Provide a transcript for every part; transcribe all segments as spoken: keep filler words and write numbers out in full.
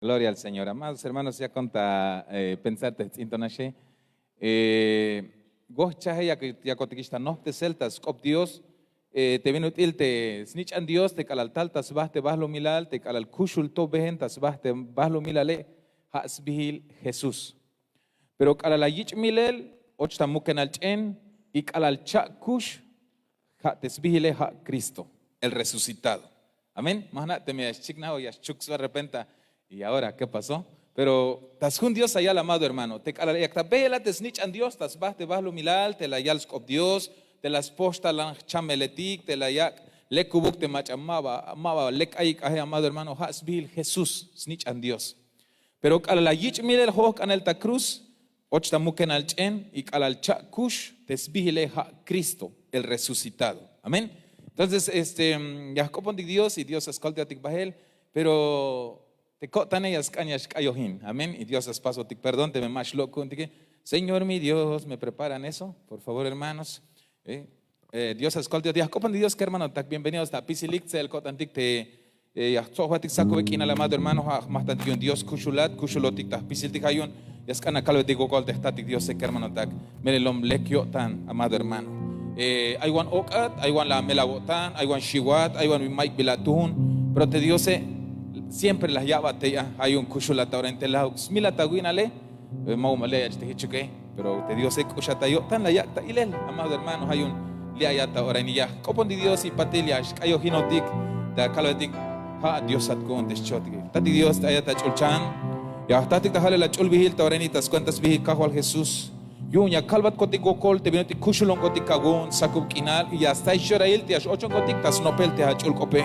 Gloria al Señor. Amados hermanos, ya konta, eh, pensar te jts'in tonaxe. Eh, wojchaje, ya, yakotikix ta nojptesel ta sk'op Dios, eh, te bin ut'il te snich'an Dios, te k'alal tal ta sba te balumilal, te k'alal kuxul to been ta sba te balumilale, ja' sbijil Jesús. Pero k'alal la yich' milel, och ta mukenal ch'en, y k'alal cha'kux, ja' te sbijile ja' Cristo, el resucitado. Amén. Ma jna' teme ya xchiknaj o ya xchuk sba repenta, y ahora, ¿qué pasó? Pero ta sjun Dios ya yal, amado hermano, te k'alal yak ta beel a te snich'an Dios ta sba te balumilal, te la yal sk'op Dios, te la spoxta lan jchameletik, te la yak' lekubuk te mach'a ma ba, ma ba lek ayik aje, amado hermano, ja' sbijil Jesús, snich'an Dios. Pero k'alal la yich' milel, joj k'anel ta cruz, och ta mukenal ch'en, y k'alal cha'kux, te sbijile ja' Cristo, el resucitado. Amén. Entonces, este, mm, ya jk'opontik Dios, y Dios ya skoltayotik bael, pero te ko'tane ya sk'an ya xk'ayojin. Amén. Y Dios ya spasotik perdón teme ma xlok' ku'untike. Señor mi Dios, ¿me preparan eso? Por favor, hermanos. Eh, eh, Dios ya skoltayotik, ya jk'opontik Dios, kermanotak, bienvenidos ta apisilik tse'el ko'tantik te, eh, ya jts'o'batik sakube k'inal, amado hermano, ja' jmajtantik yu'un Dios, kuxulat, kuxulotik ta jpisiltik, ja' yu'un ya sk'an akalbetik wokol te jtatik Diose, kermanotak, melelom lek yo'tan, amado hermano. Eh, ay wan ok'at, ay wan la amel awo'tan, ay wan xiwat, ay wan bin mayuk bila atuun, pero te Diose siempre la ya'bat tey a, ja' yu'un kuxulat ta ora in te lajuk smilat awi'nale, eh, ma'uk ma li' ayach te jichuke, pero te Diose k'uxat ta yo'tan, la yak' ta ilel, amado hermano, ja' yu'un li' ayat ta ora ini. Ya jk'opontik Dios y patil ya xk'ayojinotik ta kalbetik, ja' Diosat ku'un te xchihotik. Tatik Dios, te ayat ta ch'ulchan, ya jtatik ta jalel ach'ulbijil ta ora ini ta skuenta sbijil Kajwal Jesús. Yu'un ya kalbatkotik wokol te bin ut'il kuxulonkotik awu'un sakub k'inal, y ya staix yorail te ya x-ochonkotik ta snopel te ach'ul k'ope.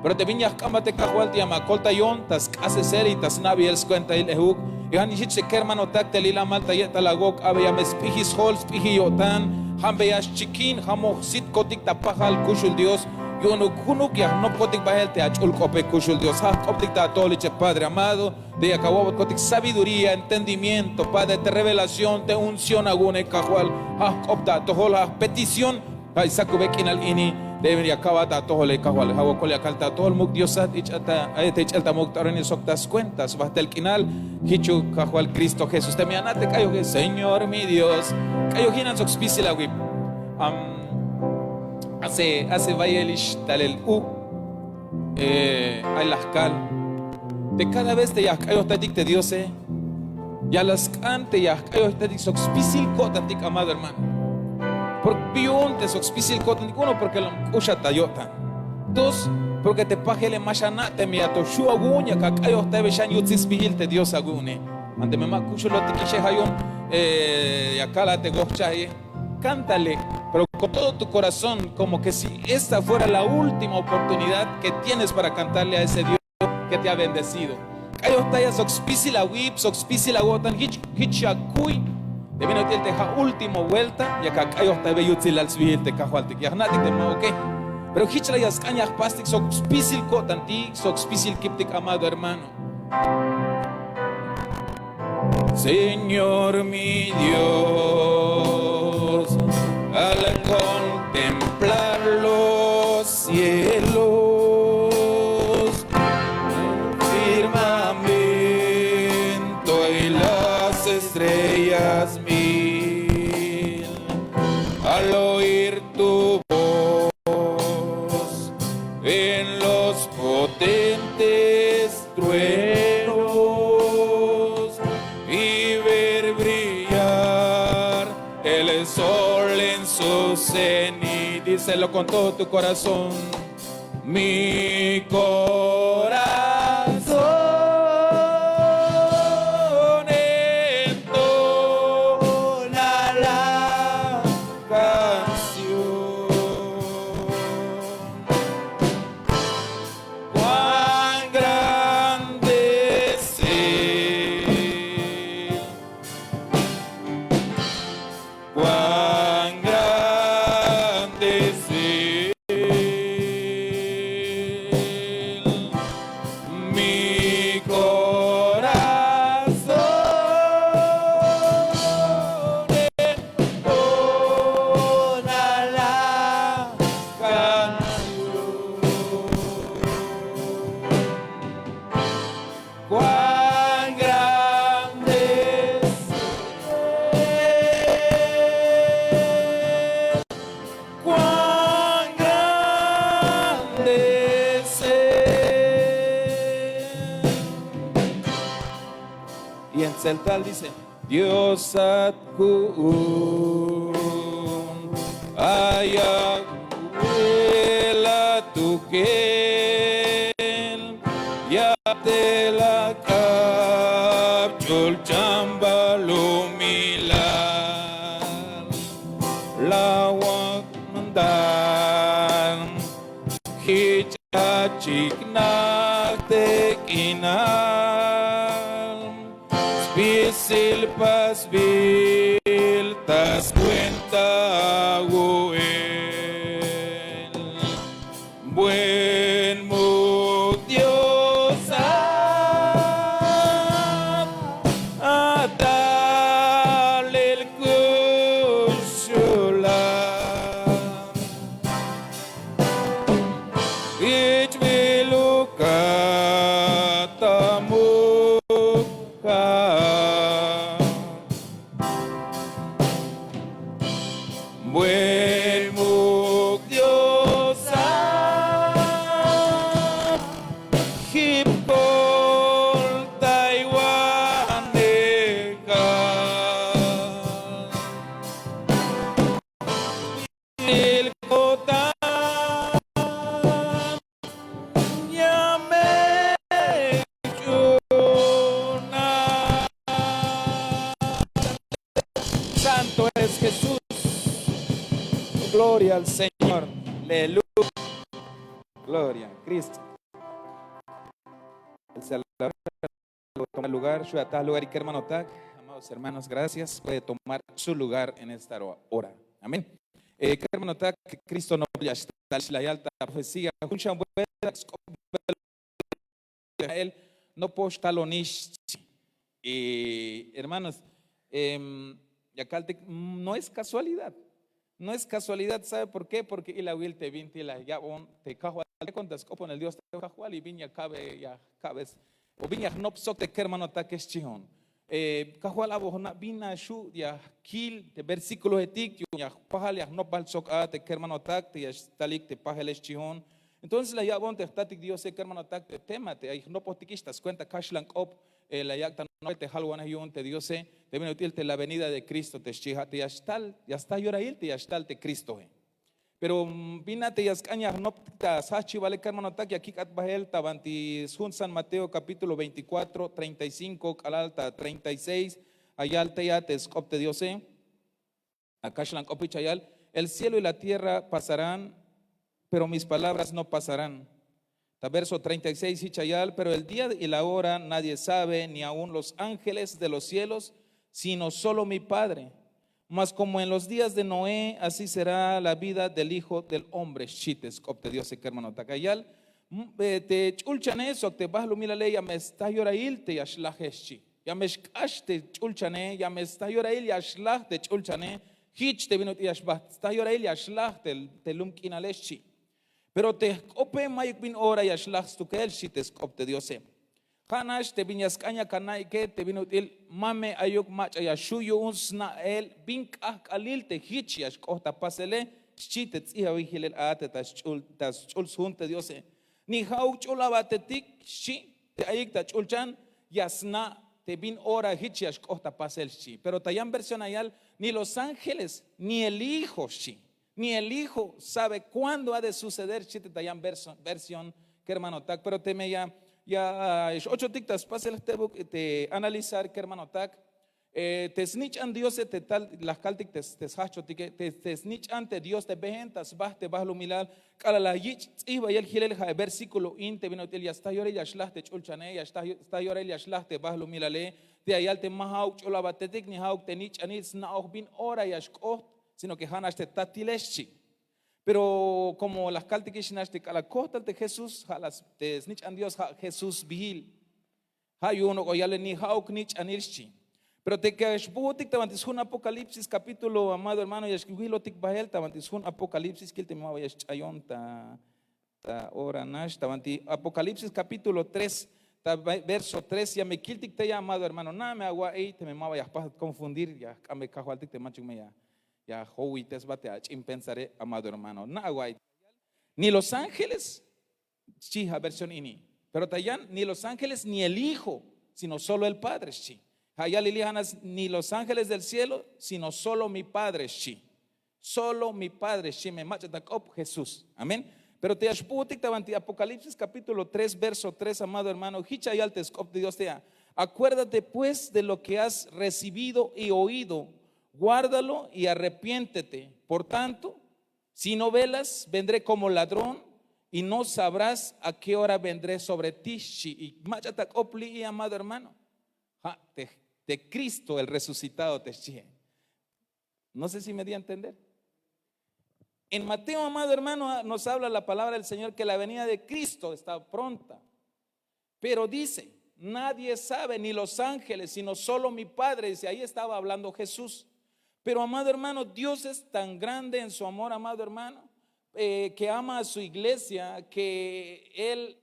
Pero te bin ya jk'ambat te Kajwal te ya me akoltayon ta sk'asesel y ta sna'beyel skuentail ejuk. Y ja'nix jich te kermanotak te lilamal ta ye'tal awok, a'beya me sp'ijil sjol, sp'ijil yo'tan, jambeya xchikin, jamoj sitkotik ta pajal kuxul Dios. Yu'unuk junuk ya jnopkotik bael te ach'ul k'ope kuxul Dios. Ja' jk'optik ta atojol ich'a, Padre amado, te yak awa'botkotik sabiduría, entendimiento, Padre, te revelación, te unción awu'une Kajwal. Ja' jk'op ta atojol, ja' jpetición, ja' sakube k'inal ini, te ya ka'bat ta atojole Kajwal. Ja' wokol ya kal ta atojol muk' Diosat, ich'a ta, ay te ich'el ta muk' ta ora ini sok ta skuenta sbajtel k'inal, jichuk Kajwal Cristo Jesús. Teme ya na' te k'ayoje, Señor mi Dios, k'ayojinan sok spisil awip. Am, hace, hace bayelix talel u, eh, ay la jkal te cada vez te ya jk'ayojtaytik te Diose, ya la sk'an te ya jk'ayojtaytik sok spisil ko'tantik, amado hermano. Porque bi yu'un te sok spisil ko'tantik, uno, porque lom k'uxat ta yo'tan. Dos, porque te pajele ma xana' teme ya to xju' awu'un yak ak'ayojtaybe xan yutsil sbijil te Dios awu'une. Ante me ma kuxulotikixe, ja' yu'un, eh, ya kal a te wojchaje. Cántale, pero con todo tu corazón, como que si esta fuera la última oportunidad que tienes para cantarle a ese Dios que te ha bendecido. K'ayojtaya sok spisil awip, sok spisil awo'tan, jich, jich ya kuy te bin ut'il te ja' último vuelta yak ak'ayojtaybe yutsilal sbijil te Kajwaltik. Ya jna'tik te ma'uke. Pero jich la ya sk'an ya jpastik sok spisil ko'tantik, sok spisil kiptik, amado hermano. Señor mi Dios, al contemplar los cielos, el firmamento y las estrellas mil, al oír tu voz en los potentes truenos y ver brillar el sol en su cenit. Díselo con todo tu corazón. Mi corazón entona la canción. Cuán grande es Él, cuán grande es Él. Y en tseltal dice: Diosat ku'un, ay awu'el a tukel, ya'tel a k'ab ch'ulchan balumilal, la awak' mandan, jich achiknaj te k'inal, spisil pasbil ta swenta awu'el. Buen muk' Diosat, a talel kuxulan, jich biluk a ta muk' ja'. Buen muk' Diosat, jip koltaywaneja. Ilkotan ya me ch'una. Santo es Jesús. Gloria al Señor. Aleluya. Gloria a Cristo. El Salvador. Tomar lugar, xu' ya ta lugar y kermanotak. Amados hermanos, gracias. Puede tomar su lugar en esta hora. Amén. Eh, kermanotak, Cristo no ya xtal la yal ta profecía. Jun xan buelta sk'op el no pox talonix. Y hermanos, em, ya kaltik, mm, no es casualidad. No es casualidad, ¿sabe por qué? Porque ilawil te bintik la yabon te Kajwaltik, te kontra sk'oponel Dios te Kajwal y bin ya kabe, ya kabes o bin ya jnop sok te kermanotak xchi jun. Eh, Kajwal, abo jna' bin a xu' ya kil te versículoetik yu'un ya pajal ya jnop bal sok a te kermanotak te ya xtalik te pajel xchi jun. Entonces la yabon te jtatik Diose, kermanotak, te tema te ay jnopotikix ta skuenta kaxlan k'op, eh, la yak' ta nopel te jalwanej yu'un te Diose, te bin ut'il te la venida de Cristo te xchi, ja' te ya xtal, ya sta yorail te ya xtal te Cristoe. Pero, mm, bin a te ya sk'an ya jnop ta sjajchibale, kermanotak, ya kik'at bael ta banti sjun San Mateo capítulo veinticuatro, treinta y cinco k'alal ta treinta y seis. Ya yal tey a te sk'op te Diose. A kaxlan k'op jich ya yal: El cielo y la tierra pasarán, pero mis palabras no pasarán. Ta verso treinta y seis jich ya yal: Pero el día y la hora nadie sabe, ni aun los ángeles de los cielos, sino solo mi Padre. Mas como en los días de Noé, así será la vida del Hijo del Hombre. Xchi te sk'op te Diose, kermanotak. Ya yal, mm, eh, te ch'ulchane sok te balumilale ya me sta yorail te ya xlaje xchi. Ya me xk'ax te ch'ulchane, ya me sta yorail ya xlaj te ch'ulchane. Jich te bin ut'il ya xbajt sta yorail ya xlaj te, te lum k'inale xchi. Pero te jk'ope mayuk bin ora ya xlaj stukel, xchi te sk'op te Diose. Ja' nax te bin ya sk'an ya kana'ike, te bin ut'il ma me ayuk mach'a ya xju' yu'un sna'el bin k'ajk'alil te jich ya xk'ot ta pasele, xchi te ts'ijbabil jilel a te ta sch'ul, ta sch'ul sjun te Diose. Ni ja'uk ch'ul abatetik, xchi, te ayik ta ch'ulchan ya sna' te bin ora jich ya xk'ot ta pasel, xchi. Pero ta yan versión ya yal: Ni los ángeles, ni el Hijo, xchi. Ni el Hijo sabe cuándo ha de suceder, xchi te ta yan verso, versión, kermanotak. Pero teme ya, ya x-ochotik ta spasel jtebuk te analizar, kermanotak, eh, te snich'an Diose, te tal la jkaltik te, te sjajchotike, te, te snich'an te Dios te been ta sba te balumilal, k'alal la yich' ts'ijbayel jilel ja' versículo in, te bin ut'il ya sta yorail ya xlaj te ch'ulchane, ya sta, sta yorail ya xlaj te balumilale, te ya yal te ma ja'uk ch'ul abatetik ni ja'uk te nich'anil sna'oj bin ora ya xk'ot, sino que ja' nax te tatile, xchi. Pero como la jkaltikix nax te k'alal kojt tal te Jesús, ja' la s-, te snich'an Dios ja' Jesús sbiil. Ja' yu'un ok'o yale ni ja'uk nich'anil, xchi. Pero te que xbujutik ta banti sjun Apocalipsis capítulo, amado hermano, ya xwilojtik bael ta banti sjun Apocalipsis, kil teme ma ba ya xch'ayon ta, ta ora nax, ta banti Apocalipsis capítulo tres, ta ve-, verso tres, ya me kiltik tey a, amado hermano, na'a me awa'iy teme ma ba ya jpasat confundir, ya jk'ambe Kajwaltik te manchuk me ya, ya jowiytes ba te ach'in pensare, amado hermano, na'a awa'iy. Ni los ángeles, xchi ja' versión ini. Pero ta yan, ni los ángeles ni el Hijo, sino solo el Padre, xchi. Ja' ya lili janas ni los ángeles del cielo, sino solo mi padre xchi. Solo mi padre xchi me mach'a ta k'op Jesús. Amén. Pero te ya xpu'utik ta banti Apocalipsis capítulo tres verso tres, amado hermano, jich ya yal te sk'op te Dios te ya: acuérdate pues de lo que has recibido y oído, guárdalo y arrepiéntete. Por tanto, si no velas, vendré como ladrón y no sabrás a qué hora vendré sobre ti xchi. Y mach'a ta k'op li'i, amado hermano. Ja' te, te Cristo el resucitado te xchihe. No sé si me di a entender. En Mateo, amado hermano, ah, nos habla la palabra del Señor que la venida de Cristo está pronta. Pero dice: nadie sabe, ni los ángeles, sino solo mi Padre. Dice, ahí estaba hablando Jesús. Pero, amado hermano, Dios es tan grande en su amor, amado hermano, eh, que ama a su iglesia, que Él,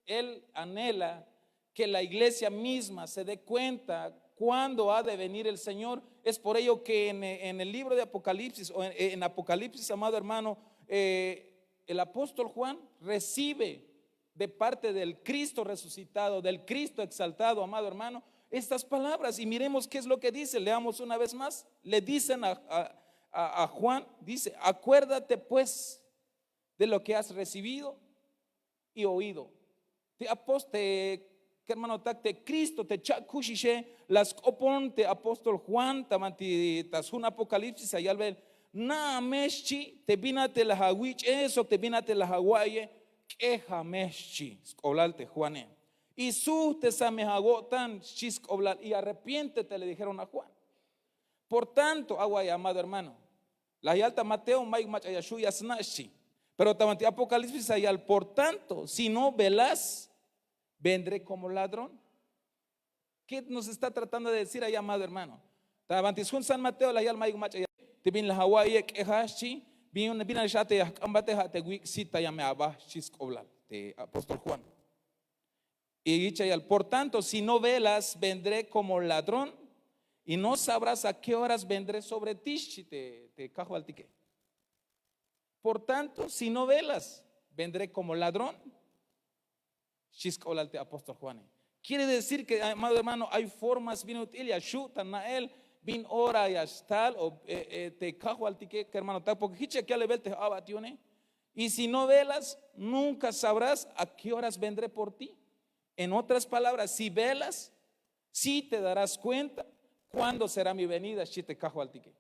Él anhela que la iglesia misma se dé cuenta cuándo ha de venir el Señor. Es por ello que en, en el libro de Apocalipsis, o en, en Apocalipsis, amado hermano, eh, el apóstol Juan recibe de parte del Cristo resucitado, del Cristo exaltado, amado hermano, estas palabras. Y miremos qué es lo que dice. Leamos una vez más. Le dicen a, a- a- a Juan, dice: acuérdate pues de lo que has recibido y oído. Te apóstol, te hermanotak, te Cristo te cha'kuxixe la sk'opon te apóstol Juan ta banti ta sjun Apocalipsis, ya yalbe: na'a me xchi, te bin a te la awich'e sok te bin a te la awa'aye, k'eja me xchi sk'oblal te Juane. Y sujtesa me awo'tan xchi sk'oblal, y arrepiéntete, le dijeron a Juan. Por tanto, awa'iy, amado hermano, la yal ta Mateo, mayuk mach'a ya xju' ya sna' xchi. Pero ta banti Apocalipsis la yal: por tanto, si no velas, vendré como ladrón. ¿Qué nos está tratando de decir ahí, amado hermano? Ta banti sjun San Mateo la yal: mayuk mach'a ya, te bin la awa'iye, k'eja xchi. Bin, bin a xate ya jk'ambate, ja' te wik' sita ya me aba xchi sk'oblal te apóstol Juan. Y jich ya yal: por tanto, si no velas, vendré como ladrón y no sabrás a qué horas vendré sobre ti xchi te, te Kajwaltike. Por tanto, si no velas, vendré como ladrón xchi sk'oblal te apóstol Juane. Quiere decir que, amado hermano, hay formas bin ut'il ya xju' ta na'el bin ora ya xtal o, eh, eh, te Kajwaltike, kermanotak, porque jich ya kalbel te j-a'bat yu'une. Y si no velas, nunca sabrás a qué horas vendré por ti. En otras palabras, si velas, sí te darás cuenta cuándo será mi venida xchi te Kajwaltike.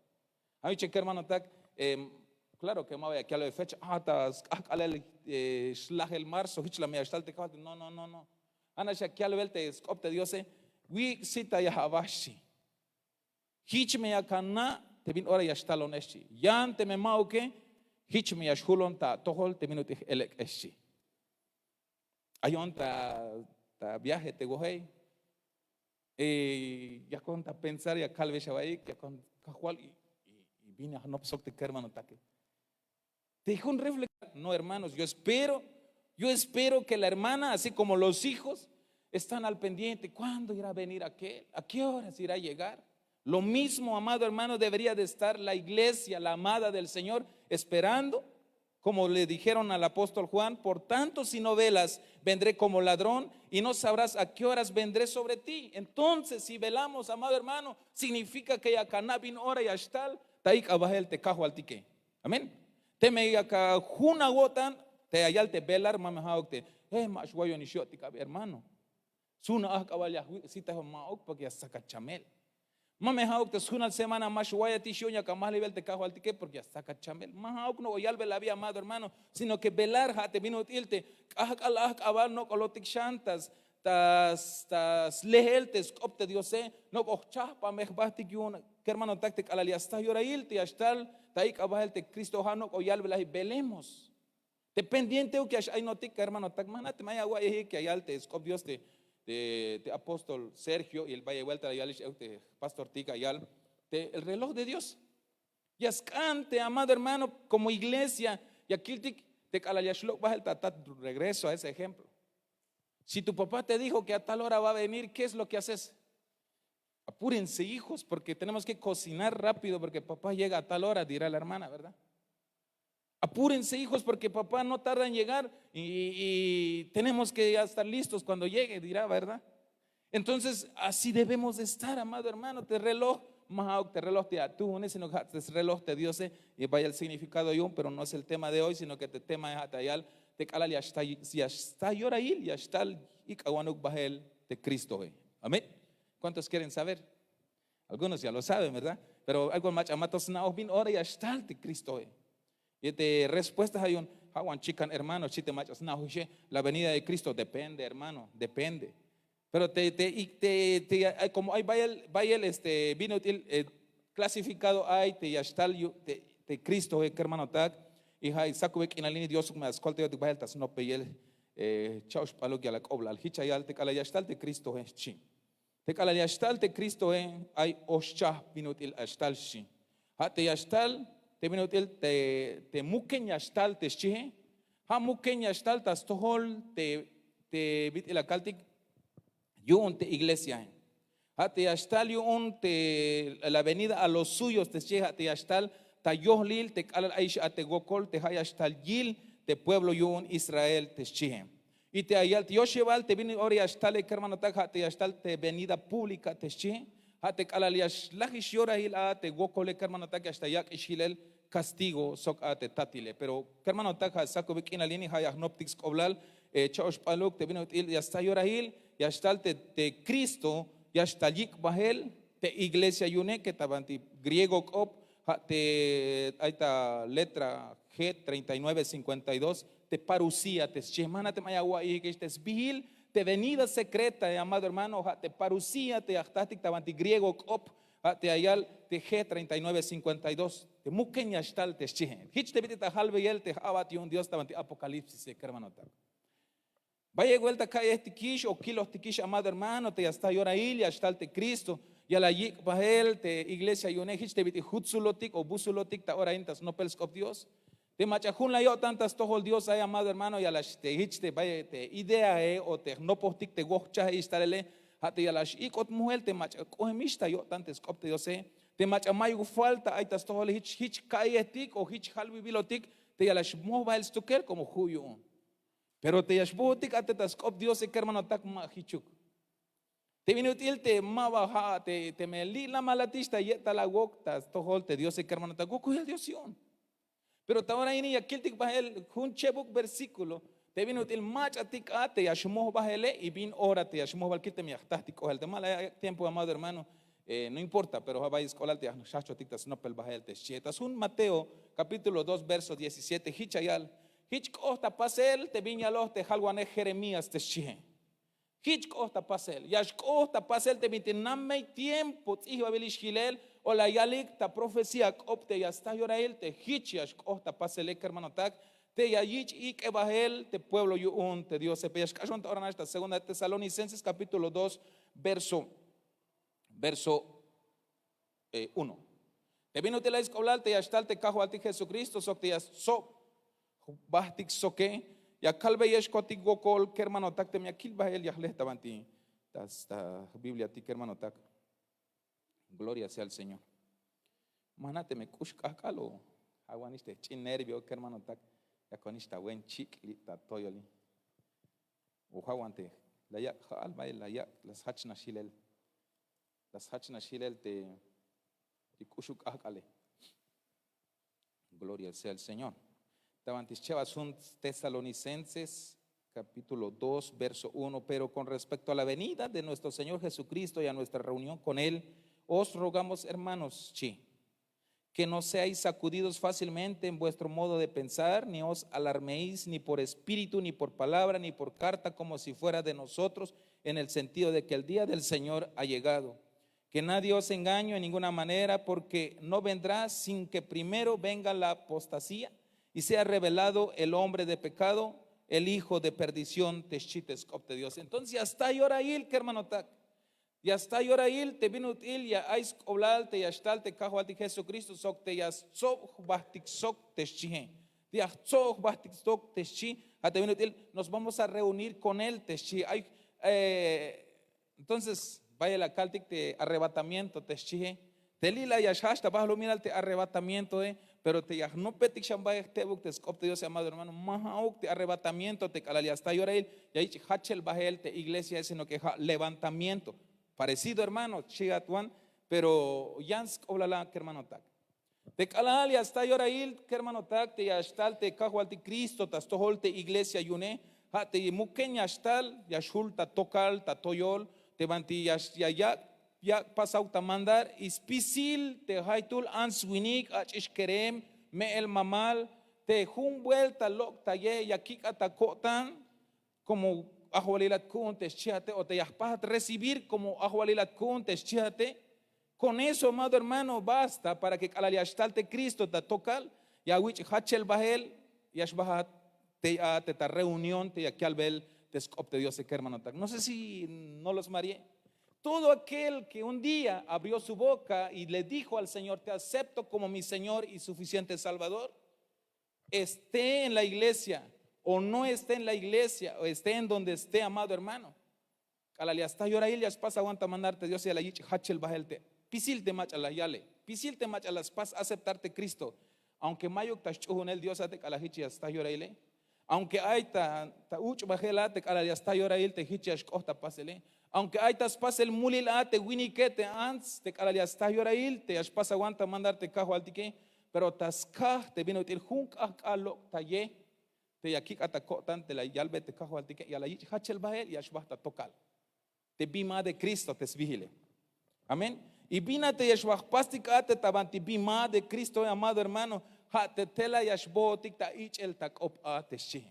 Ay, che, kermanotak, eh, claro que ma ba ya kalbel fecha, ah, ta sk'ajk'alal, eh, xlajel marzo jich la me ya xtal te Kajwaltike. No, no, no, no. Ja'nax ya kalbel te sk'op te Diose: wik' sita ya aba xchi. Jich me yak ana' te bin ora ya xtalone xchi. Yan teme ma'uke, jich me ya xjulon ta atojol te bin ut'il j-elek'e xchi. Ayon ta, ta viaje te wojey, eh, yakon ta pensar, ya kalbex awa'iyik, yakon: Kajwal, y, y, y bin ya jnop sok te kermanotake. Te jun reflexión, no, hermanos, yo espero, yo espero que la hermana, así como los hijos, están al pendiente. ¿Cuándo irá a venir aquel? ¿A qué horas irá a llegar? Lo mismo, amado hermano, debería de estar la iglesia, la amada del Señor, esperando, como le dijeron al apóstol Juan: por tanto, si no velas, vendré como ladrón y no sabrás a qué horas vendré sobre ti. Entonces, si velamos, amado hermano, significa que ya kana' bin ora ya xtal ta ik'abajel te Kajwaltike. Amén. Teme yak jun awo'tan, te ya yal te velar, ma me ja'uk te, eh, ma xwayon ix yo'tik abi, hermano. Sjun ajk'abal ya jwi' sita, ma'uk, porque ya stsakat chamel. Ma me ja'uk te sjunal semana ma xwayat ix yu'un yak amajlibel te Kajwaltike porque ya stsakat chamel. Ma ja'uk nok'o yalbel abi, amado hermano, sino que velar ja' te bin ut'il te k'ajk'al ajk'abal nok'olotik xan ta s- ta s- ta sleel te sk'op te Diose, nok'o jchajp'amej jbajtik yu'un, kermanotak, te k'alal ya sta yorail te ya xtal ta ik'abajel te Cristo, ja' nok'o yalbel abi, velemos. Te pendienteuk ya x-ayinotik, kermanotak, ma jna' teme ay awa'iyejik ya yal te sk'op Dios te, te, te apóstol Sergio, y bayel vuelta la yalix euk te pastortik ya yal te el reloj de Dios. Ya sk'an te, amado hermano, como iglesia ya kiltik te k'alal ya xlok' bajel ta atat, regreso a ese ejemplo. Si tu papá te dijo que a tal hora va a venir, ¿qué es lo que haces? Apúrense, hijos, porque tenemos que cocinar rápido porque papá llega a tal hora, dirá la hermana, ¿verdad? Apúrense, hijos, porque papá no tarda en llegar y, y tenemos que ya estar listos cuando llegue, dirá, ¿verdad? Entonces así debemos de estar, amado hermano. Te reloj ma ja'uk te reloj te atuune, sino ke ja' te reloj te Diose. Y bayel significado yu'un, pero no es el tema de hoy, sino ke te tema ja' ta yal te k'alal ya xta, ya xta yorahil, ya xtal ik'awanuk bahel te Cristoe. Amén. ¿Cuántos quieren saber? Algunos ya lo saben, ¿verdad? Pero algo mach'a ma to sna'oj bin ora ya xtal te Cristoe. Y te respuesta ja' yu'un, ja' wan chikan hermano, xchi te mach'a sna'ojixe. La venida de Cristo depende, hermano, depende. Pero te, te, y te, te, ay, como ay bayel, bayel este bin ut'il, eh, clasificado ay te ya xtal yu- te, te Cristoe, kermanotak. Y ja' sakube k'inal ini Diosuk me ya skoltayotik bahel ta snopbeyel, eh, cha'oxp'aluk ya la k'oblal jich ya yal te k'alal ya xtal te Cristoe, xchi. Te k'alal ya xtal te Cristoe, ay oxchajp bin ut'il ya xtal, xchi. Ja' te ya xtal te bin ut'il te, te muken ya xtal te xchie. Ja' muken ya xtal ta stojol te, te bit'il la kaltik yu'un te iglesiae. Ja' te ya xtal yu'un te la venida a los suyos te xchie, ja' te ya xtal ta yohlil te k'alal ayix a te wokol te ja' ya xtal yil te pueblo yu'un Israel te xchie. Y te ya yal te yoxebal te bin ora ya xtale, kermanotak, ja' te ya xtal te venida pública te xchie. Ja' te k'alal ya xlajix yorahil a te wokole, kermanotak, ya xtal yak'ix jilel castigo sok a te tatile. Pero kermanotak, ja' sakube k'inal ini ja' ya jnoptik sk'oblal, eh, cha'oxp'aluk te bin ut'il ya sta yorahil, ya xtal te, te Cristo ya xtal yik' bahel te iglesia yu'une, ke ta banti griego k'op ja' te ay ta letra G treinta y nueve cincuenta y dos, te parucía te xchie. Ma jna' teme ay awa'iyikix te sbihil te venida secreta, eh, amado hermano, ja' te parucía te ya jtatik ta banti griego k'op, ja' te ya yal te G treinta y nueve cincuenta y dos, te muken ya xtal te xchie. Jich te bit'il ta jalbeyel te j'a'bat yu'un Dios ta banti Apocalipsis, eh, kermanotak. Bayel buelta ka'yejtikix o kilojtikix, amado hermano, te ya sta yorahil ya xtal te Cristo, ya la yik' bahel te iglesia yu'une. Jich te bit'il jutsulotik o busulotik ta ora in ta snopel sk'op Dios. Te mach'a jun la yo'tan ta stojol Dios ay, amado hermano, ya la x- te jich te bayel te ideae o te jnopojtik te wojchajix talele, ja' te ya la x-ik'ot mojel te mach'a k'oemix ta yo'tan te sk'op te Diose. Te mach'a mayuk falta ay ta stojole, jich, jich ka'yejtik o jich jalbibilotik, te ya la xmoj bahel stukel como ju' yu'un. Pero te ya xbujutik a te ta sk'op Diose, kermanotak, ma jichuk. Te bin ut'il te ma ba ja' te, teme li' lamalatix ta ye'tal awok ta stojol te Diose, kermanotak, wokojel Dios yu'un. Pero ta ora ini ya kiltik bahel jun chebuk versículo te bin ut'il mach'atik a te ya xmoj bahele y bin ora te ya xmoj bahel. Kil teme ya jtajtik k'oel, te ma la yak' tiempo, amado hermano, eh, no importa, pero ja' bayel sk'oblal te ya xjajchotik ta snopel bahel te xchie. Ta sjun Mateo capítulo dos verso diecisiete, jich ya yal: Jich k'ot ta pasel te bin yaloj te jalwanej Jeremías te xchie. Jich k'ot ta pasel, ya xk'ot ta pasel te bintik namey tiempo ts'ijbabilix jilel o la yalik ta profecía k'op te ya sta yorahil te jich ya xk'ot ta pasele, kermanotak, te ya yich' ik'e bahel te pueblo yu'un te Diose. Pero ya xk'axon ta ora nax ta segunda de Tesalonicenses capítulo dos verso, verso eh, uno. Te bin ut'il ay sk'oblal te ya xtal te Kajwaltik Jesucristo sok te ya stsob jbahtik soke, ya kalbeyex kotik wokol, kermanotak, teme ya kil bahel ya jle ta banti ta, ta Bibliatik, kermanotak. Gloria sea al Señor. Ma jna' teme k'ux k'ajk'al o ja' wanix te jch'in nervio, kermanotak, yakonix ta buen chik' li' ta toyoli. O ja' wan te la yak' ja'al, bayel la yak', la sjach nax jilel. La sjach nax jilel te k'uxuk k'ajk'ale. Gloria sea al Señor. Ta banti schebas jun Tesalonicenses capítulo dos verso uno: Pero con respecto a la venida de nuestro Señor Jesucristo y a nuestra reunión con Él, os rogamos, hermanos, xchi, que no seáis sacudidos fácilmente en vuestro modo de pensar, ni os alarméis, ni por espíritu, ni por palabra, ni por carta, como si fuera de nosotros, en el sentido de que el día del Señor ha llegado. Que nadie os engañe en ninguna manera, porque no vendrá sin que primero venga la apostasía y sea revelado el hombre de pecado, el hijo de perdición, te xchi te sk'op te Dios. Entonces ya sta yorahil, kermanotak. Ya sta yorahil te bin ut'il ya ay sk'oblal te ya xtal te Kajwaltik Jesucristo sok te ya stsob jbahtik sok te xchie. Te ya jtsob jbahtik sok te xchi, ja' te bin ut'il nos vamos a reunir con Él te xchi. Ay, eh, entonces bayel la kaltik te arrebatamiento te xchie. Te li' la ya xjajch ta balumilal te arrebatamientoe, Pero te ya jnopetik xan bael jtebuk te sk'op te diose amado hermano, ma ja'uk te arrebatamiento te k'alal ya sta yorail, ya yich' jachel bael te iglesia sino ke ja' levantamiento. Parecido hermano chi'at wan. Pero yan sk'oblala kermanotak, te k'alal ya sta yorail kermanotak te ya xtal te kajwaltik kristo ta stojol te iglesia yu'une, ja' te muken ya xtal ya xjul ta tokal ta toyol, te banti ya yak' pasaw ta mandar y spisil te jaytuhl ants-winik ach'ix kerem, me'el mamal, te jun buelta lok' ta ye ya kik'at ta ko'tan, komo ajwalilat ku'un te xchijate o te ya jpajat recibir komo ajwalilat ku'un te xchijate. Kon eso amado hermano basta para ke k'alal ya xtal te kristo ta tokal, ya awich' jachel bahel, ya xbajat tey a te ta reunión te ya kialbel te sk'op te diose kermanotak no sé si no los marié. Todo aquel ke un día abrió su boka y le dijo al señor te acepto komo mi señor y suficiente salvador, este en la iglesia o no este en la iglesia o este en donde este amado hermano, k'alal ya sta yorail ya spas awan ta mandar te diose ya la yich' jachel bahel te pisil te mach'a la yale, pisil te mach'a la spas aceptar te kristo. Aunke mayuk ta sch'uhunel diosate k'alal hich ya sta yoraile, aunke ay ta uch'bajel a te k'alal ya sta yorail te hich ya xk'oht ta pasele, aunke ay ta spasel mulil a te winike te ants te k'alal ya sta yorail te ya xpas awan ta mandar te kajwaltike, pero ta skaj te bin ut'il jun k'ahk'al lok' ta ye te ya kik'at ta ko'tan te la yalbe te kajwaltike ya la yich' jachel bahel ya xbaj ta tokal te bin ma de kristo te sbihile. Amén. Y bin a te ya xbaj jpastik a te ta banti bin ma de kristoe amado hermano, ha te tela ya xbohotik ta ich'el ta k'op a te xchihe.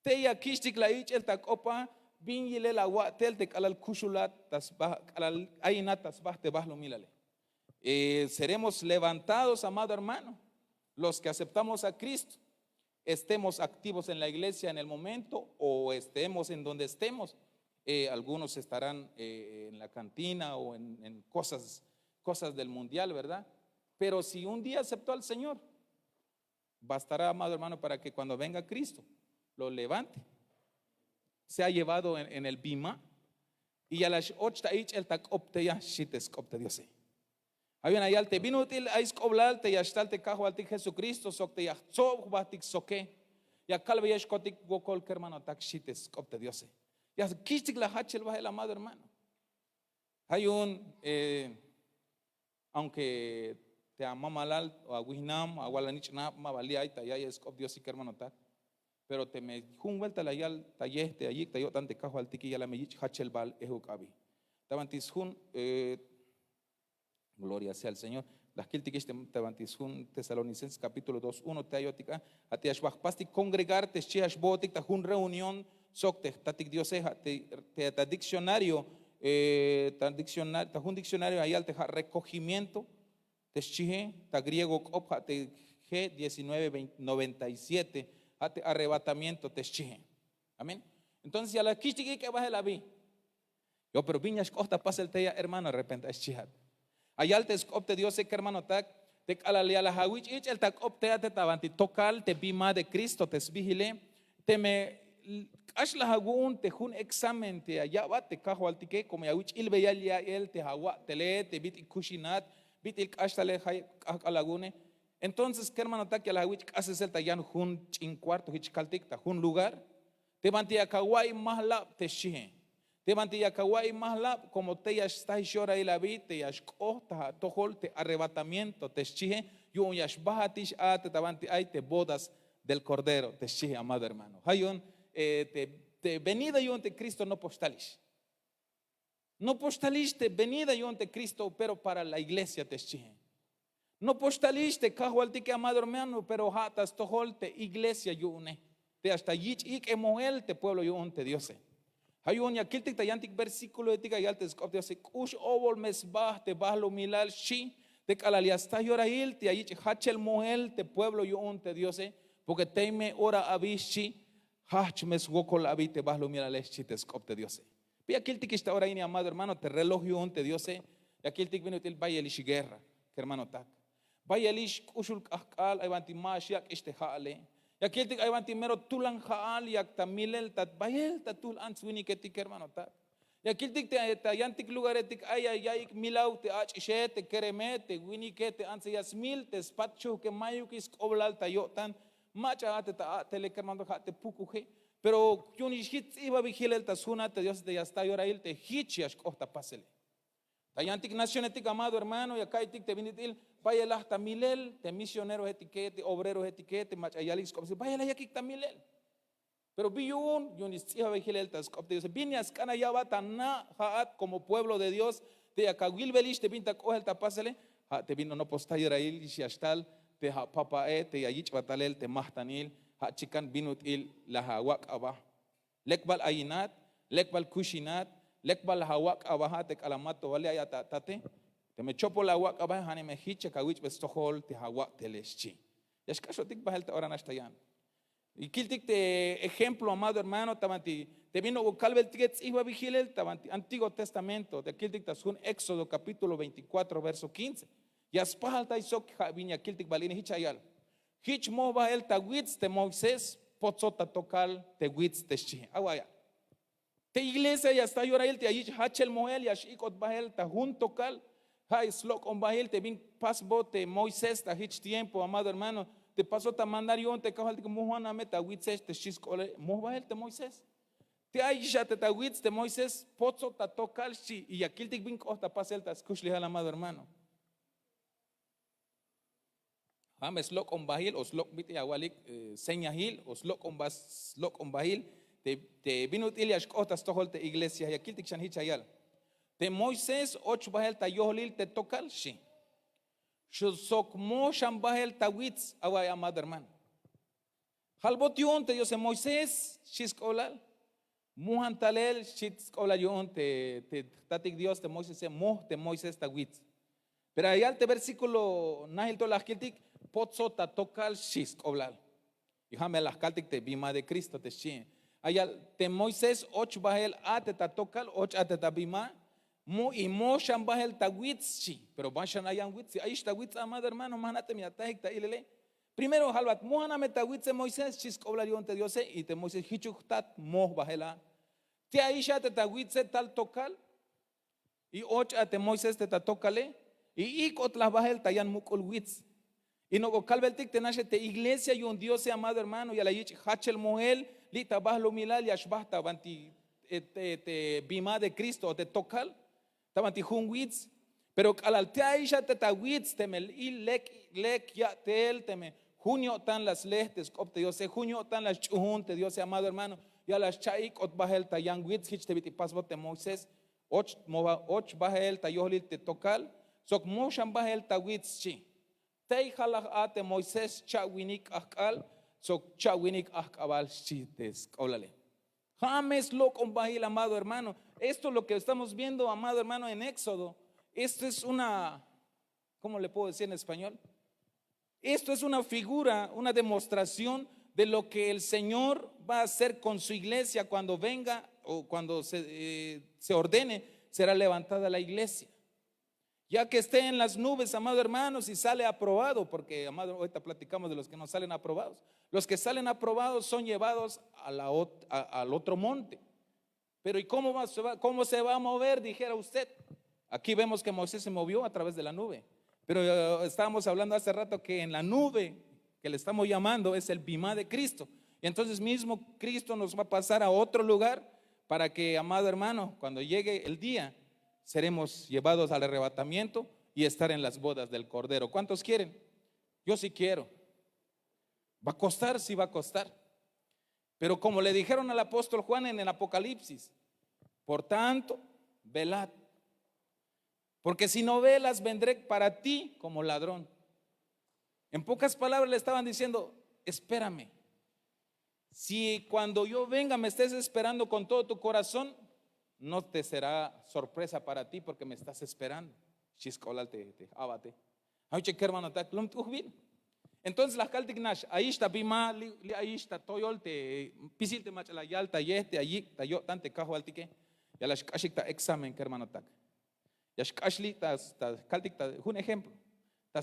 Te ya kich'tik la ich'el ta k'op a, bin yilel awa'tel te k'alal kuxulat ta sba k'alal ayinat ta sba te bahlumilale. Seremos levantados amado hermano, los ke aceptamos a kristo, estemos aktivos en la iglesia en el momento o estemos en donde estemos. Algunos estarán en la kantina o en kosas del mundial verdad? Pero si un día acepto al señor, bastará amado hermano para ke kuando venga kristo, lo levante, sea llevado en el bima, y ya la x'och ta ich'el ta k'op te ya xchi te sk'op te diose. Ay wan ayal te bin ut'il ay sk'oblal te ya xtal te kajwaltik jesukristo sok te ya jtsob jbahtik soke, ya kalbeyex kotik wokol kermanotak xchi te sk'op te diose. Ya kich'tik la jachel bahel amado hermano. Ay yu'un aunke te amamalal o awihnam awal anich'nab ma ba li' ay ta ya'iyel sk'op diosik kermanotak, pero teme jun buelta la yal ta ye te ayik' ta yo'tan te kajwaltike ya la me yich' jachel bahel ehuk abi. Ta banti sjun gloria sea el señor. La jkiltikix ta banti sjun tesalonicenses kapítulo dos uno te ayotik a, ha te ya xba jpastik kongregar te xchi ya xbohotik ta jun reunión sok te jtatik diose ha te ta dikcionario, ta jun dikcionario ayal te ha rekogimiento te xchihe, ta griego k'op ha te g diecinueve noventa y siete, ha te arrebatamiento te xchihe. Amén. Entonces ya la kich'tik ik'e bahel abi. Yo pero bin ya xk'oht ta pasel tey a hermano repente ay xchihat. Ayal te sk'op te diose kermanotak, te k'alal ya la awich' ich'el ta k'op tey a te ta banti tokal te bin ma de kristo te sbihile, teme k'ax la awu'un te jun examen te ya ya'bat te kajwaltike komo ya awich' ilbeyal ya'iyel te awa'tele te bit'il kuxinat, bit'il k'ax talel jayeb k'ahk'al awu'une. Entonces kermanotak ya la awich' k'asesel ta yan jun ch'in kuarto hich kaltik ta jun lugar, te banti yak awa'iy mahlab te xchihe. Te banti yak awa'iy mahlab komo tey ya xstahix yorail abi te ya xk'oht ta atojol te arrebatamiento te xchihe, yu'un ya xbahatix a te ta banti ay te bodas del kordero te xchihe amado hermano. Ha yu'un te venida yu'un te kristo nopox talix. Nopox talix te venida yu'un te kristo pero para la iglesia te xchihe. Nopox talix te kajwaltike amado hermano pero ha ta stojol te iglesia yu'une, te ya xta yich' ik'e mohel te pueblo yu'un te diose. Ha yu'un ya kiltik ta yantik versíkulohetik ayal te sk'op diose k'ux obol me sba te bahlumilal xchi, te k'alal ya sta yorail te ya yich' jachel mohel te pueblo yu'un te diose, porke tey me ora abi xchi, hahch me swokol abi te bahlumilale xchi te sk'op te diose. Pero ya kiltikix ta ora ini amado hermano te reloj yu'un te diose, ya kiltik bin ut'il bayelix guerra kermanotak, bayelix k'uxul k'ahk'al ay banti ma xyak'ix te ha'ale, ya kiltik ay banti mero tulan ha'al yak ta milel ta bayel ta tuhl ants-winiketik kermanotak. Ya kiltik te ta yantik lugaretik ay ya yaiyik milaw te ach'ixe, te kereme, te winike, te antse ya smil te spat chuhke, mayukix sk'oblal ta yo'tan. Mach'a a te ta a'tele kermanotak, ja' te pukuje. Pero yu'unix jich ts'ijbabil jilel ta sjunal te diose te ya sta yorahil te jich ya xk'oht ta pasele. Ta yantik nacionetik amado hermano ya ka'iytik te bin ut'il bayelaj ta milel te misionerojetike, te obrerojetike, te mach'a yalik sk'op bayelaj yakik ta milel. Pero bi yu'un yu'un ix ts'ijbabil jilel ta sk'op te diose bin ya sk'an aya'bat ta na', ja'at komo pueblo de dios, te ya kawilbelix te bin ta k'ohel ta pasele. Ja' te bin nopol sta yorahil ix ya xtal te ja' papa'e te ya yich'bat talel te majtanil. Ja' chikan bin ut'il la awak' aba. Lek bal ayinat, lek bal kuxinat, lek bal la awak' aba ja' te k'alal mato bal li' ay a ta tate. Teme chopol la awak' aba ja' neme jich ya kawich'be stojol te awak' tele xchi. Ya xk'axotik bahel ta ora nax ta yan. Y kiltik te ejemplo amado hermano ta banti te bin nok'o kalbeltike ts'ijbabil jilel ta banti antiguo testamento te kiltik ta sjun éxodo kapítulo veinticuatro verso quince. Ya spajal tay sok ja' bin ya kiltik bal ini jich ayal. Jich moj bahel ta wits te moisés, potsot ta tokal te wits te xchi. Awaya te iglesia ya sta yorahil te ya yich' jachel mohel ya x'ik'ot bahel ta jun tokal. Ja' slok'on bahil te bin pasbot te moisés ta jich tiempo amado hermano, te pasot ta mandar yu'un te kajwaltik mojan a me ta witsex te xchi sk'oblal moj bahel te moisés. Te ay ix a te ta wits te moisés, potsot ta tokal xchi. Y ya kiltik bin k'oht ta pasel ta skuxlejal amado hermano. Ja' me slok'on bahil o slok' bit'il awalik, señahil o slok'on bahil te bin ut'il ya xk'oht ta stojol te iglesia ya kiltik xan jich ayal. Te moisés och bahel ta yohlil te tokal xchi. Sok moj xan bahel ta wits away amado hermano. Jalbot yu'un te diose moisés xchi sk'oblal. Mojan talel xchi sk'oblal yu'un te jtatik dios te moisese moj te moisés ta wits. Pero ayal te versíkulo najil to la jkiltik, potsot ta tokal xchi sk'oblal. Y ja' me la jkaltik te bima de kristo te xchi. Ayal te moisés och bahel a te ta tokal och a te ta bima. Mu y moj xan bahel ta wits xchi. Pero ban xan ayan wits si ayix ta wits amado hermano ma jnat'em ya tajik ta ilele. Primero jalbat mojan a me ta witse moisés xchi sk'oblal yu'un te diose y te moisés jichuk jtat moj bahel a. Te ayix a te ta witse tal tokal. Y och a te moisés te ta tokale. Y ik'ot la bahel ta yan muk'ul wits. Y nok'o kalbeltik te naxe te iglesia yu'un diose amado hermano ya la yich' jachel mohel. Li' ta bahlumilal ya xbaht ta banti te bima de kristo o te tokal ta banti jun wits. Pero k'alal te ayix a te ta wits teme lek lek ya'tel teme jun yo'tan la sle te sk'op te diose jun yo'tan la sch'uhun te diose amado hermano, ya la scha'ik'ot bahel ta yan wits jich te bit'il pasbot te moisés. Och bahel ta yohlil te tokal. Sok moxan bahel ta wits xchi. Tey jalaj a te moisés cha'winik k'ajk'al sok cha'winik ajk'abal xchi te sk'oblale. Ja' me slok'on bahil amado hermano. Esto lo ke estamos viendo amado hermano en éxodo. Esto es una, cómo le puedo decir en español? Esto es una figura, una demostración de lo ke el señor va a hacer kon su iglesia kuando venga o kuando se ordene. Será levantada la iglesia. Ya ke este en las nubes amado hermano si sale aprobado porke amado ahorita platikamos de los ke no salen aprobados. Los ke salen aprobados son llevados al otro monte. Pero y kómo se va a mover dijera usted? Akí vemos ke moisés se movió a través de la nube. Pero estábamos hablando hace rato ke en la nube ke le estamos llamando es el bimá de kristo. Y entonces mismo kristo nos va a pasar a otro lugar para ke amado hermano kuando llegue el día seremos llevados al arrebatamiento y estar en las bodas del kordero. Kuántos kieren? Yo si kiero. Va a kostar si va a kostar. Pero komo le dijeron al apóstol juan en el apokalipsis, por tanto velad. Porke si no velas vendré para ti komo ladrón. En pokas palabras le estaban diciendo, esperame. Si kuando yo venga me estes esperando kon todo tu korazón, no te será sorpresa para ti porke me estas esperando. Xchi sk'oblal te abate. Ay uche kermanotak lom t'ujbil. Entonces la jkaltik nax ayix ta bima li' ayix ta toyol te pisil te mach'a la yal ta yehte ayik' ta yo'tan te kajwaltike. Ya la xk'axik ta examen kermanotak. Ya xk'ax li' ta kaltik ta jun ejemplo ta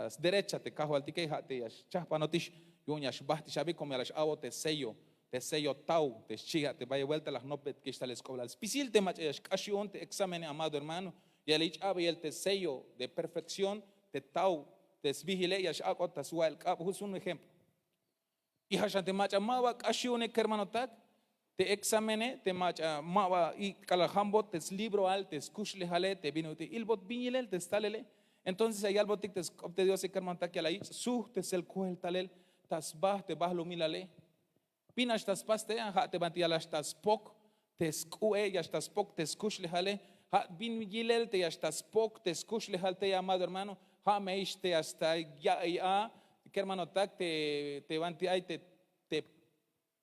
sderecha te kajwaltike ja' te ya xchahpanotix. Yu'un ya xbahtix abi komo ya la x'a'bot te sello te sello taw te xchi. A te bayel buelta la jnopbetikix tal sk'oblal spisil te mach'a ya xk'ax yu'un te exámene, amado hermano, ya la yich' abeyel te sello de perfekción te taw te sbihile. Ya x'ak'ot ta swa'el k'ab. Jus un ejemplo. Y ja' xan te mach'a ma ba k'ax yu'une, kermanotak, te exámene, te mach'a ma ba ik'alal jambot te slibroal te skuxlejale te bin ut'il ilbot bin yilel te stalele. Entonces ya yalbotik te sk'op te diose, kermanotak, ya la yich' sujt te sel koel talel ta sba te bahlumilale. Bin nax ta spas tey a, ja' te banti ya la xta spok te sk'u'e, ya xta spok te skuxlejale. Ja' bin yilel te ya xta spok te skuxlejal tey, amado hermano. Ja' me ix te ya xta ya'iy a, kermanotak, te banti ay te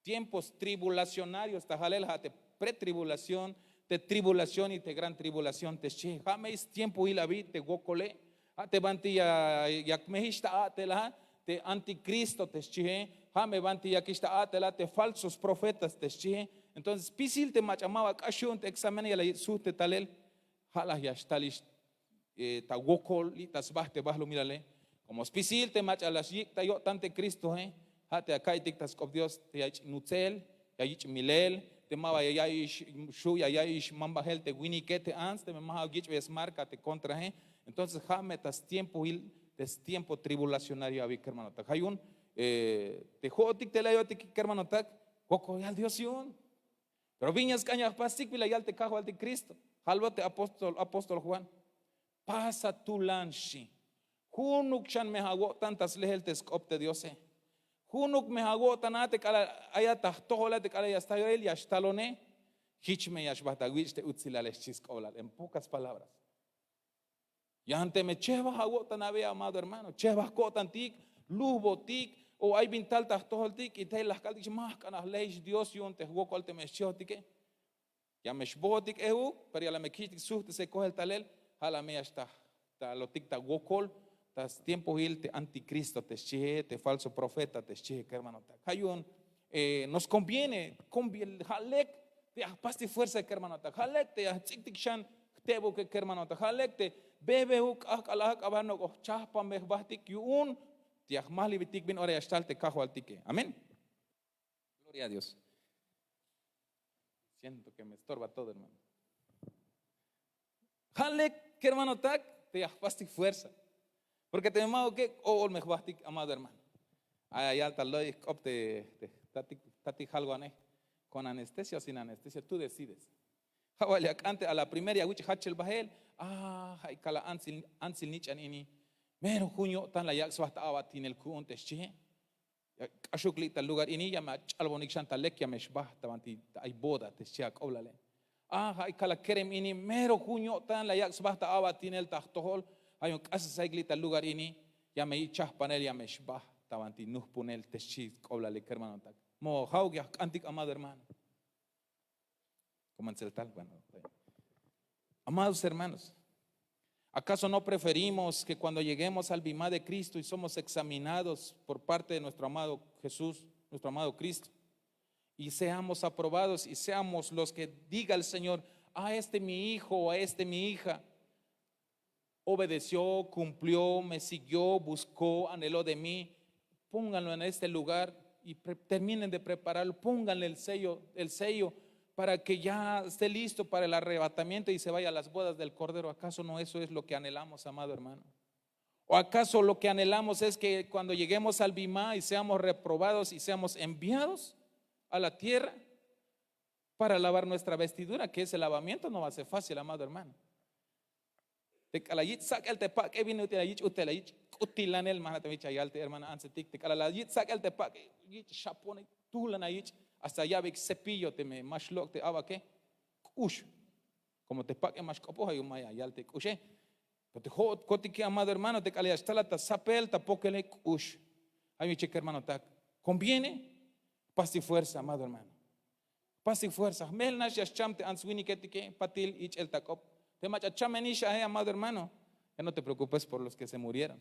tiempos tribulacionarios ta jalel, ja' te pretribulación, te tribulación y te gran tribulación te xchie. Ja' me ix stiempoil abi te wokole. Ja' te banti yak me ix ta a'tel a te antikristo te xchie. Ja' me banti yak ix ta a'tel a te falsos profetas te xchie. Entonces spisil te mach'a ma ba k'ax yu'un te exámene ya la yich' sujt te talel. Ja' la ya xtal ix ta wokol li' ta sba te bahlumilale. Komo spisil te mach'a la yik' ta yo'tan te kristoe, ja' te ya ka'iytik ta sk'op dios te ya yich' nutsel, ya yich' milel, te ma ba ya ya'iy ix xu' ya ya'iy ix mambajel te winike te ants teme ma ya yich'beyel smarka te kontrae. Entonces ja' me ta stiempoil te stiempo tribulacionario abi, kermanotak. Ja' yu'un te jo'otik te la yo'tik, kermanotak, wokolyal dios yu'un. Pero bin ya sk'an ya jpastik, bin la yal te kajwaltik kristo. Jalbot te apóstol juan: pasa tulan, xchi. Junuk xan me awo'tan ta slehel te sk'op te diose. Junuk me awo'tan a te k'alal ayat ta jtojol a te k'alal ya sta yorahil ya xtalone. Jich me ya xbajt awich' te utsilale, xchi sk'oblal. En pocas palabras, yan teme chehbaj awo'tan abi, amado hermano, chehbaj ko'tantik, lujbotik, o ay bin tal ta jtojoltik y tey la jk'altik ma jk'an ajlehix dios yu'un te jwokol teme xchihotike. Ya me xbohotik ehuk, pero ya la me kich'tik sujt te se koheltalel. Ja' la me ya xta ta alotik ta wokol ta stiempohil te antikristo te xchihe, te falso profeta te xchihe, kermanotak. Ja' yu'un nos konviene, ja' lek te ya jpastik fuerza, kermanotak. Ja' lek te ya jts'iktik xan jtebuk, kermanotak. Ja' lek te bebehuk k'ajk'al ajk'abal nok'o jchajpanbe jbahtik yu'un te ya jmahlibetik bin ora ya xtal te kajwaltike. Amén. Gloria a dios. Siento ke me estorba todo, hermano. Ja' lek, kermanotak, te ya jpastik fuerza. Porke teme ma'uke, o'ol me jbahtik, amado hermano. Ay ya yal ta lo'ik jk'op te tatik jalwanej, kon anestesia o sin anestesia, tu decides. Ja' bal ya k'an te a la primera ya wich' jachel bahel. A ja' ikal a antsil nich'an ini, mero jun yo'tan la yak' sba ta a'batinel ku'un te xchihe. Ya k'axuk li' ta lugar ini, ya me ach'albonik xan ta lek ya me xbaj ta banti ay boda te xchi ak'oblale. A ja' ikal a kerem ini, mero jun yo'tan la yak' sba ta a'batinel ta jtojol. Ja' yu'un k'asesaik li' ta lugar ini, ya me yich' chahpanel, ya me xbaj ta banti nuhpunel te xchi sk'oblale, kermanotak. Mo ja'uk ya jk'antik, amado hermano. Como en tal, bueno. Amados hermanos, ¿acaso no preferimos que cuando lleguemos al bimá de Cristo y somos examinados por parte de nuestro amado Jesús, nuestro amado Cristo, y seamos aprobados y seamos los que diga el Señor: a este mi hijo o a este mi hija obedeció, cumplió, me siguió, buscó, anheló de mí? Pónganlo en este lugar y terminen de prepararlo, pónganle el sello, el sello para que ya esté listo para el arrebatamiento y se vaya a las bodas del Cordero. ¿Acaso no eso es lo que anhelamos, amado hermano? ¿O acaso lo que anhelamos es que cuando lleguemos al bimá y seamos reprobados y seamos enviados a la tierra para lavar nuestra vestidura, que ese lavamiento no va a ser fácil, amado hermano? Te k'alal yich' sak'el te pak'e, bin ut'il la yich' ut'il la yich' k'utilanel, ma jna' te yich' ya yal te hermana antsetik, te k'alal la yich' sak'el te pak'e, yich' xaponik, tuhlan la yich', hasta ya'beyik cepillo teme ma xlok' te a'bake. K'ux. Komo te pak'e ma xk'opoj, ja' yu'un ma ya yal te k'uxe. Pero te jo'ot kotike, amado hermano, te k'alal ya xtalat ta sapel ta pokele, k'ux. Ja' yu'un yiche, kermanotak, konviene jpastik fuerza, amado hermano. Jpastik fuerza. Jmel nax ya xcham te ants winiketike, patil ich'el ta k'op. Te mach'a chamenix ae, amado hermano, ya no te preokupes por los que se murieron.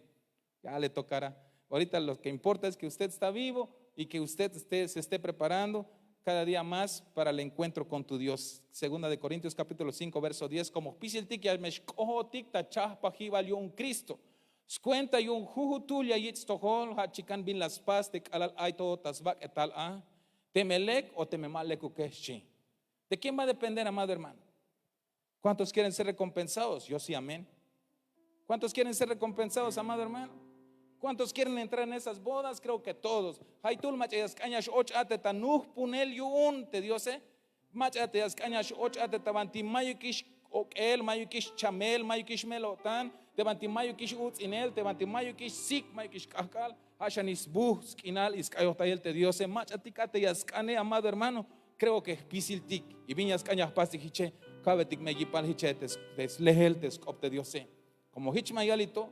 Ya le tokará. Ahorita lo ke importa es ke usted está vivo y ke usted se esté preparando kada día más para el enkuentro kon tu dios. Segunda de korintios kapítulo cinko verso diez, komo jpisiltik ya me xk'ohotik ta chahpajibal yu'un kristo. Skuenta yu'un jujutul ya yich' stojol, ja' chikan bin la spas te k'alal ay to ta sbak'etal a. Teme lek o teme ma lekuke, xchi. ¿De quién va a depender, amado hermano? ¿Cuántos quieren ser recompensados? Yo sí, amén. ¿Cuántos quieren ser recompensados, amado hermano? ¿Cuántos quieren entrar en esas bodas? Creo que todos. Jaytul mach'a ya sk'an ya x-och a te ta nujpunel yu'un te Diose. Mach'a te ya sk'an ya x-och a te ta banti mayukix ok'el, mayukix chamel, mayukix mel-o'tan, te banti mayukix uts'inel, te banti mayukix sik, mayukix k'ajk'al. Ja' xan sbuj, sk'inal y sk'ayojtayel te Diose. Mach'atik a te ya sk'ane, amado hermano. Creo que jpisiltik. Y bin ya sk'an ya jpastik jiche, kabetik me yipal jiche te slehel te sk'op te Diose. Como jich ma yalito,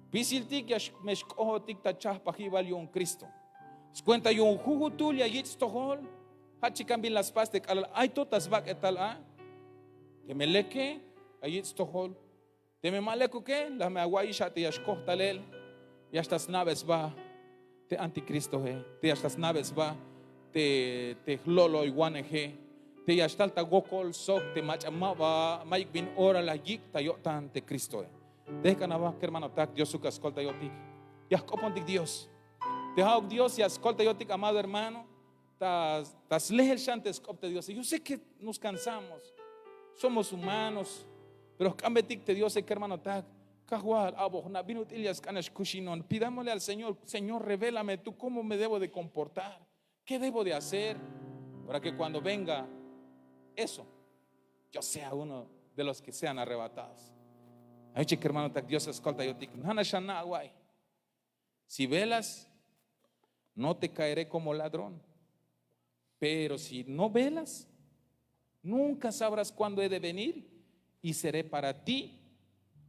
jpisiltik ya me xk'ojotik ta chajpajibal yu'un Cristo. Skuenta yu'un jujutul ya yich' stojol. Ja' chikan bin la spas te k'alal ay to ta sbak'etal a. Teme leke, ya yich' stojol. Teme ma lekuke, la me awa'iy xan te ya xkoj talel, ya xtal sna'be sba te anticristoe, te ya xtal sna'be sba te, te jlo'loywaneje, te ya xtal ta wokol sok te mach'a ma ba, mayuk bin ora la yik' ta yo'tan te Cristoe. Tejk'an aba kermanotak, Diosuk ya skoltayotik, ya jk'opontik Dios. Te ja'uk Dios ya skoltayotik, amado hermano, ta, ta slehel xan te sk'op te Diose. Yo sé que nos cansamos, somos humanos, pero jk'ambetik te Diose kermanotak. Kajwal, a'boj na bin ut'il ya sk'an ya xkuxinon. Pidámosle al Señor: Señor, revélame tú cómo me debo de comportar, qué debo de hacer para que cuando venga eso, yo sea uno de los que sean arrebatados. Ay, che kermanotak, Dios ya skoltayotik. Nana xan na awa'iy. Si velas, no te caeré como ladrón. Pero si no velas, nunca sabrás cuándo he de venir y seré para ti,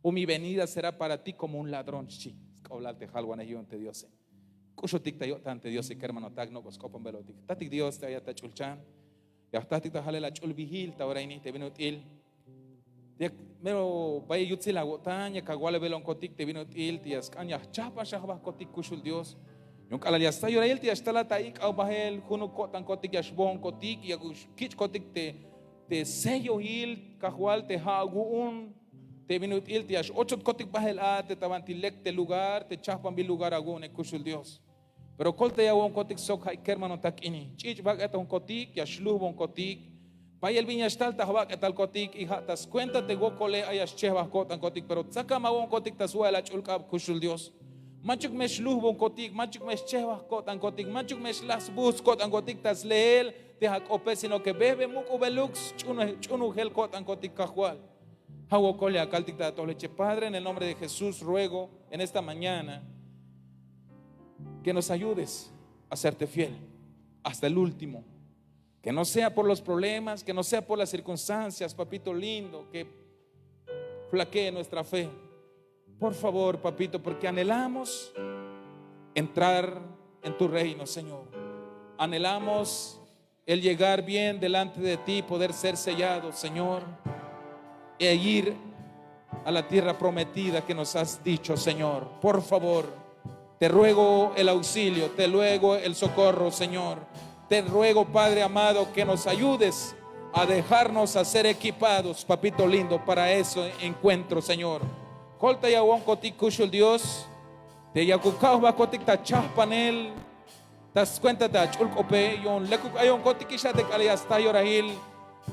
o mi venida será para ti como un ladrón, xchi. Sk'oblal te jalwanej yu'un te Diose. K'uxutik ta yo'tan te Diose kermanotak, nok'o sk'oponbelotik. Tatik Dios, te ayat ta ch'ulchan. Ya jtatik ta jalel ach'ulbihil ta ora ini te bin ut'il. Te mero bayel yutsil awo'tan, yak awalbelonkotik te bin ut'il te ya sk'an ya jchajpaxaj jbahkotik kuxul Dios. Yu'un k'alal ya sta yorahil te ya xtalat ta ik'aw bahel junuk ko'tankotik ya xbohonkotik, ya xkich'kotik te, te sellohil Kajwal te ja' awu'un te bin ut'il te ya x-ochotkotik bahel a te ta banti lek te lugar, te chajpanbil lugar awu'une kuxul Dios. Pero koltayawonkotik sok ja'ik kermanotak ini. Ch'ich' bak'etonkotik, ya xlujbonkotik. Bayel bin ya xtal ta jbak'etalkotik, y ja' ta skuenta te wokole ay ya xchejbaj ko'tankotik, pero tsakamawonkotik ta swa'el ach'ulk'ab kuxul Dios. Manchuk me xlujbonkotik, manchuk me xchejbaj ko'tankotik, manchuk me xlaj sbujts' ko'tankotik ta sleel te jak'ope, sino que bebe muk'ubeluk sch'unujel ko'tankotik Kajwal. Ja' wokol ya kaltik ta atojole. Che Padre, en el nombre de Jesús ruego en esta mañana que nos ayudes a serte fiel hasta el último. Que no sea por los problemas, que no sea por las circunstancias, papito lindo, que flaquee nuestra fe. Por favor, papito, porque anhelamos entrar en tu reino, Señor. Anhelamos el llegar bien delante de ti, poder ser sellado, Señor, e ir a la tierra prometida que nos has dicho, Señor. Por favor, te ruego el auxilio, te ruego el socorro, Señor. Te ruego, Padre amado, que nos ayudes a dejarnos a ser equipados, papito lindo, para ese encuentro, Señor. Koltayawonkotik kuxul Dios, te yakuk ka'oj jbahkotik ta chajpanel, ta skuenta ta ach'ul k'ope, yu'un lekuk ayonkotikix a te k'alal ya sta yorahil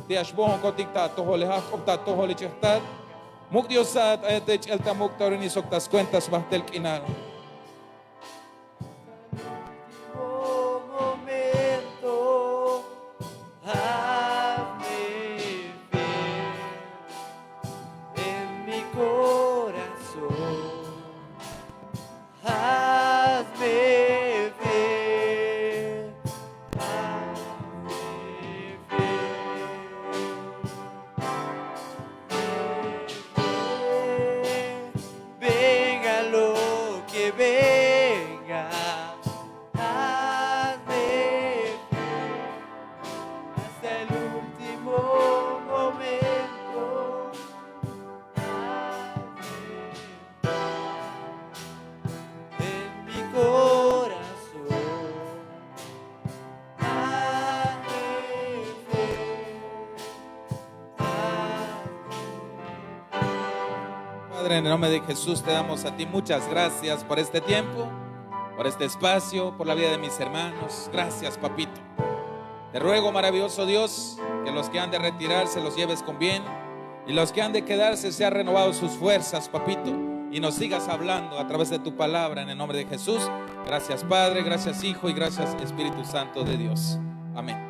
te ya xbohonkotik ta atojole, ja' jk'op ta atojole, che jtat. Muk' Diosat, ayat te ch'el ta muk' ta ora ini sok ta skuenta sbahtel k'inal. Momento, hazme fiel en mi corazón. Hazme fiel, hazme fiel, hazme fiel. Venga lo que venga, hazme fiel hasta el último momento. Hazme en mi corazón. Hazme fiel, hazme fiel. Padre, en el nombre de Jesús te damos a ti muchas gracias por este tiempo, por este espacio, por la vida de mis hermanos. Gracias, papito. Te ruego, maravilloso Dios, que los que han de retirarse los lleves con bien, y los que han de quedarse sean renovados sus fuerzas, papito, y nos sigas hablando a través de tu palabra en el nombre de Jesús. Gracias, Padre, gracias, Hijo, y gracias, Espíritu Santo de Dios. Amén.